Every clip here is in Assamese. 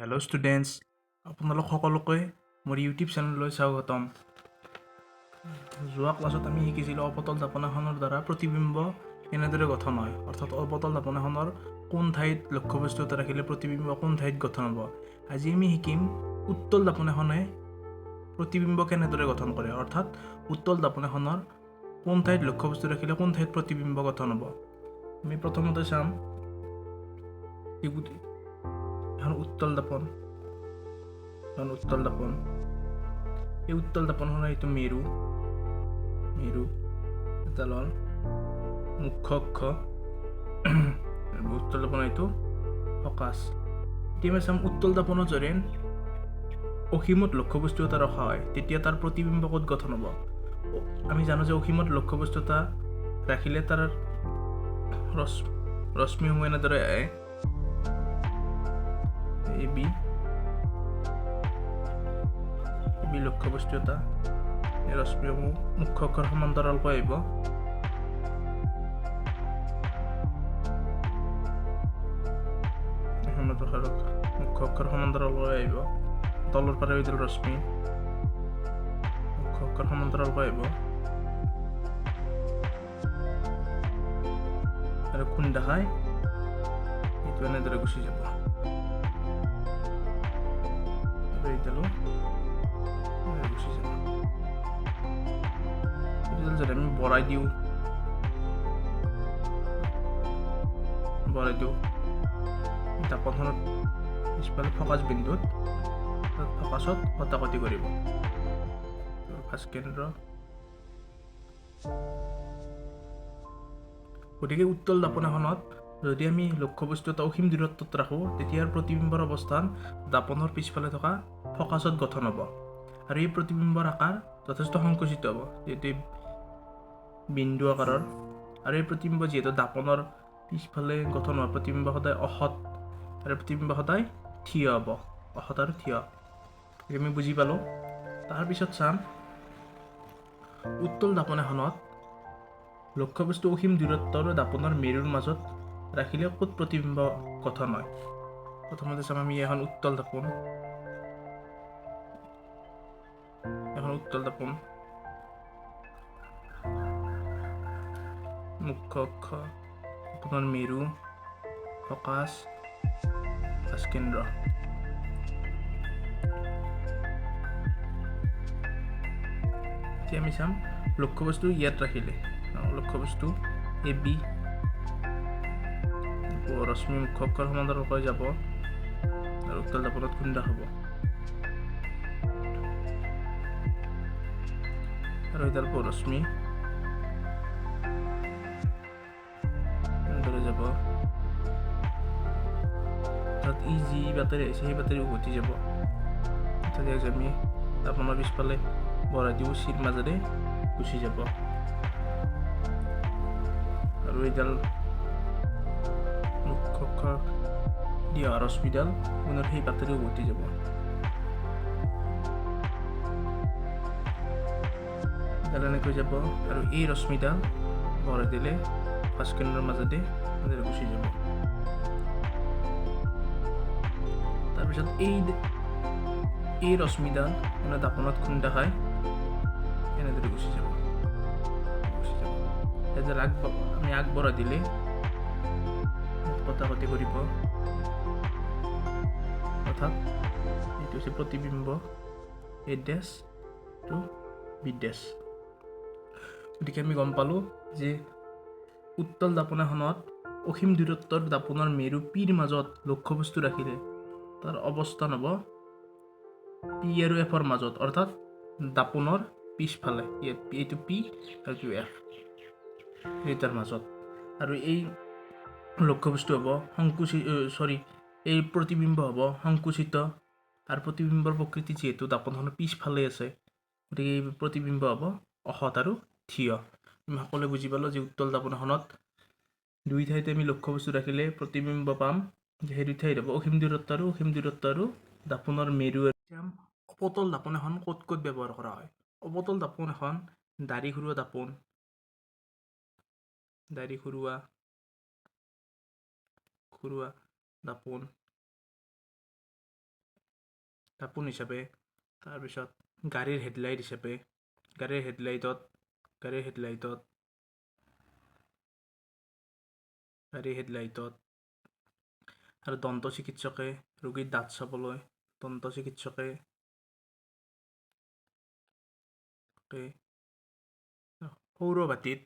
হেল্ল' ষ্টুডেণ্টছ, আপোনালোক সকলোকে মোৰ ইউটিউব চেনেললৈ স্বাগতম। যোৱা ক্লাছত আমি শিকিছিলোঁ অৱতল দাপোন এখনৰ দ্বাৰা প্ৰতিবিম্ব কেনেদৰে গঠন হয়, অৰ্থাৎ অৱতল দাপোন এখনৰ কোন ঠাইত লক্ষ্যবস্তু এটা ৰাখিলে প্ৰতিবিম্ব কোন ঠাইত গঠন হ'ব। আজি আমি শিকিম উত্তল দাপোন এখনে প্ৰতিবিম্ব কেনেদৰে গঠন কৰে, অৰ্থাৎ উত্তল দাপোন এখনৰ কোন ঠাইত লক্ষ্যবস্তু ৰাখিলে কোন ঠাইত প্ৰতিবিম্ব গঠন হ'ব। আমি প্ৰথমতে চাম এখন উত্তল দাপোন, এখন উত্তল দাপোন। এই উত্তল দাপোনখনৰ এইটো মেৰু, মেৰু এডালৰ মুখ্য অক্ষ, উত্তল দাপোনৰ এইটো ফকাছ। এতিয়া আমি চাম উত্তল দাপোনত যদি অসীমত লক্ষ্যবস্তু এটা ৰখা হয় তেতিয়া তাৰ প্ৰতিবিম্ব ক'ত গঠন হ'ব। আমি জানো যে অসীমত লক্ষ্যবস্তু এটা ৰাখিলে তাৰ ৰশ্মিসমূহ এনেদৰে আহে, এ বি, এ বি লক্ষ্যবস্তু এটা, এই ৰশ্মিসমূহ মুখ্য অক্ষৰ সমান্তৰালকৈ আহিব। মুখ্য অক্ষৰ সমান্তৰালকৈ আহিব, তলৰ পৰা এইডাল ৰশ্মি মুখ্য অক্ষৰ সমান্তৰালকৈ আহিব আৰু খুন্দা খাই এইটো এনেদৰে গুচি যাব আৰু এইডালো গুচি যাব। এইডাল যদি আমি বঢ়াই দিওঁ, বঢ়াই দিওঁ দাপোনখনত পিছফালে ফকাছ বিন্দুত ফকাছত কটাকটি কৰিব, ফকাছ কেন্দ্ৰ। গতিকে উত্তল দাপোন এখনত যদি আমি লক্ষ্যবস্তু এটা অসীম দূৰত্বত ৰাখোঁ তেতিয়া প্ৰতিবিম্বৰ অৱস্থান দাপোনৰ পিছফালে থকা ফকাছত গঠন হ'ব আৰু এই প্ৰতিবিম্বৰ আকাৰ যথেষ্ট সংকুচিত হ'ব, যিহেতু বিন্দু আকাৰৰ। আৰু এই প্ৰতিবিম্ব যিহেতু দাপোনৰ পিছফালে গঠন হোৱা প্ৰতিবিম্ব সদায় অসৎ আৰু প্ৰতিবিম্ব সদায় থিয় হ'ব, অসৎ আৰু থিয়। আমি বুজি পালোঁ। তাৰপিছত চাম উত্তল দাপোন এখনত লক্ষ্যবস্তু অসীম দূৰত্ব আৰু দাপোনৰ মেৰুৰ মাজত ৰাখিলে ক'ত প্ৰতিবিম্ব গঠন হয়। প্ৰথমতে চাম আমি এখন উত্তল দাপোন, এখন উত্তল দাপোন, মুখ্য অক্ষ, দাপোনৰ মেৰু, ফকাছ, ফকাছ কেন্দ্ৰ। এতিয়া আমি চাম লক্ষ্যবস্তু ইয়াত ৰাখিলে, লক্ষ্যবস্তু এ বি, ৰশ্মি মুখ্য অক্ষৰ সমান্তৰালকৈ যাব আৰু উত্তল দাপোনত খুন্দা হ'ব আৰু এডাল ৰশ্মি এনেদৰে যাব, অৰ্থাৎ ই যি বাটেৰে আহিছে সেই বাটেৰে উভতি যাব। অৰ্থাৎ আমি দাপোনৰ পিছফালে বঢ়াই দিওঁ, চিৰ মাজেৰে গুচি যাব আৰু এইডাল মুখ্য অক্ষ দি অহা ৰশ্মিডাল পুনৰ সেই বাটেৰে উভতি যাব। এডাল এনেকৈ যাব আৰু এই ৰশ্মিডাল বঢ়াই দিলে ফাৰ্ষ্ট কেন্দ্ৰৰ মাজেদি এনেদৰে গুচি যাব। তাৰপিছত এই ৰশ্মিডাল মানে দাপোনত খুন্দা খাই এনেদৰে গুচি যাব, গুচি যাব। এডাল আমি আগবঢ়াই দিলে কটাকটি কৰিব, অৰ্থাৎ এইটো হৈছে প্ৰতিবিম্ব এ ডেছ টু বি ডেছ। গতিকে আমি গম পালোঁ যে উত্তল দাপোন এখনত অসীম দূৰত্বৰ দাপোনৰ মেৰু পিৰ মাজত লক্ষ্যবস্তু ৰাখিলে তাৰ অৱস্থান হ'ব পি আৰু এফৰ মাজত, অৰ্থাৎ দাপোনৰ পিছফালে, এইটো পি আৰু এইটো এফ, এইটাৰ মাজত। আৰু এই লক্ষ্যবস্তু হ'ব এই প্ৰতিবিম্ব হ'ব সংকুচিত আৰু প্ৰতিবিম্বৰ প্ৰকৃতি যিহেতু দাপোনখনৰ পিছফালে আছে গতিকে এই প্ৰতিবিম্ব হ'ব অসৎ আৰু থিয়। আমি সকলোৱে বুজি পালোঁ যে উত্তল দাপোন এখনত দুই ঠাইতে আমি লক্ষ্যবস্তু ৰাখিলে প্ৰতিবিম্ব পাম, সেই দুই ঠাইত হ'ব অসীম দূৰত্ব আৰু অসীম দূৰত্ব আৰু দাপোনৰ মেৰু। অৱতল দাপোন এখন ক'ত ক'ত ব্যৱহাৰ কৰা হয়? অৱতল দাপোন এখন দাড়ি খুৰোৱা দাপোন, দাড়ি খুৰোৱা, খুৰোৱা দাপোন, দাপোন হিচাপে। তাৰপিছত গাড়ীৰ হেডলাইট হিচাপে, গাড়ীৰ হেডলাইটত গাড়ীৰ হেডলাইটত গাড়ীৰ হেডলাইটত আৰু দন্ত চিকিৎসকে ৰোগীৰ দাঁত চাবলৈ, দন্ত চিকিৎসকে সৌৰবাতিত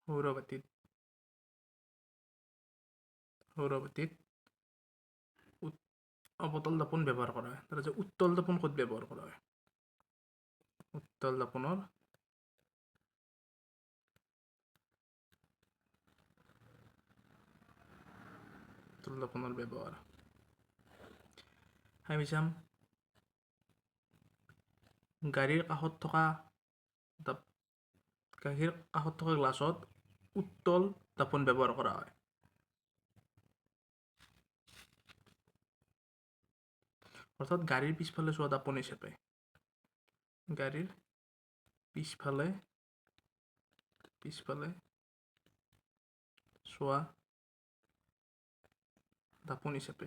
সৌৰবাতিত সৌৰবাতিত অৱতল দাপোন ব্যৱহাৰ কৰা হয়। তাৰপিছত উত্তল দাপোন ক'ত ব্যৱহাৰ কৰা হয়? উত্তল দাপোনৰ ব্যৱহাৰ আমি চাম গাড়ীৰ কাষত থকা গ্লাছত উত্তল দাপোন ব্যৱহাৰ কৰা হয়। অৰ্থাৎ গাড়ীৰ পিছফালে চোৱা দাপোন হিচাপে, গাড়ীৰ পিছফালে পিছফালে চোৱা দাপোন হিচাপে।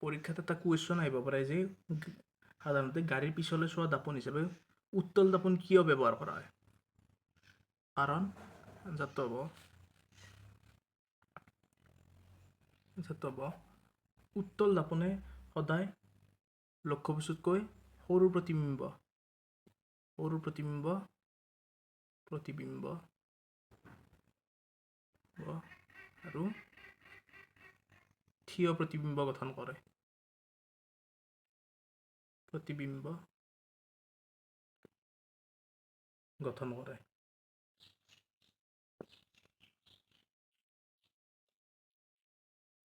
পৰীক্ষাত এটা কুৱেশ্যন আহিব পাৰে যে সাধাৰণতে গাড়ীৰ পিছলৈ চোৱা দাপোন হিচাপে উত্তল দাপোন কিয় ব্যৱহাৰ কৰা হয়? কাৰণ এনচাৰটো হ'ব উত্তল দাপোনে সদায় লক্ষ্যবস্তুতকৈ সৰু প্ৰতিবিম্ব প্ৰতিবিম্ব আৰু থিয় প্ৰতিবিম্ব গঠন কৰে। প্ৰতিবিম্ব গঠন কৰে।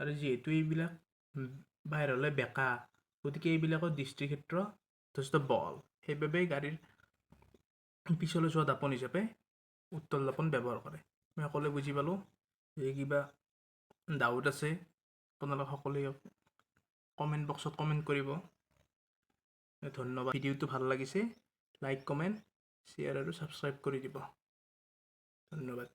আৰু যিহেতু এইবিলাক বাহিৰলৈ বেঁকা, গতিকে এইবিলাকৰ দৃষ্টিক্ষেত্ৰ যথেষ্ট বহল, সেইবাবে গাড়ীৰ পিছলৈ চোৱা দাপোন হিচাপে উত্তল দাপোন ব্যৱহাৰ কৰে। আমি সকলোৱে বুজি পালোঁ। যে কিবা ডাউট আছে আপোনালোক সকলোৱে কমেণ্ট বক্সত কমেণ্ট কৰিব। ধন্যবাদ। ভিডিঅ'টো ভাল লাগিছে লাইক, কমেণ্ট, শ্বেয়াৰ আৰু ছাবস্ক্ৰাইব কৰি দিব। ধন্যবাদ।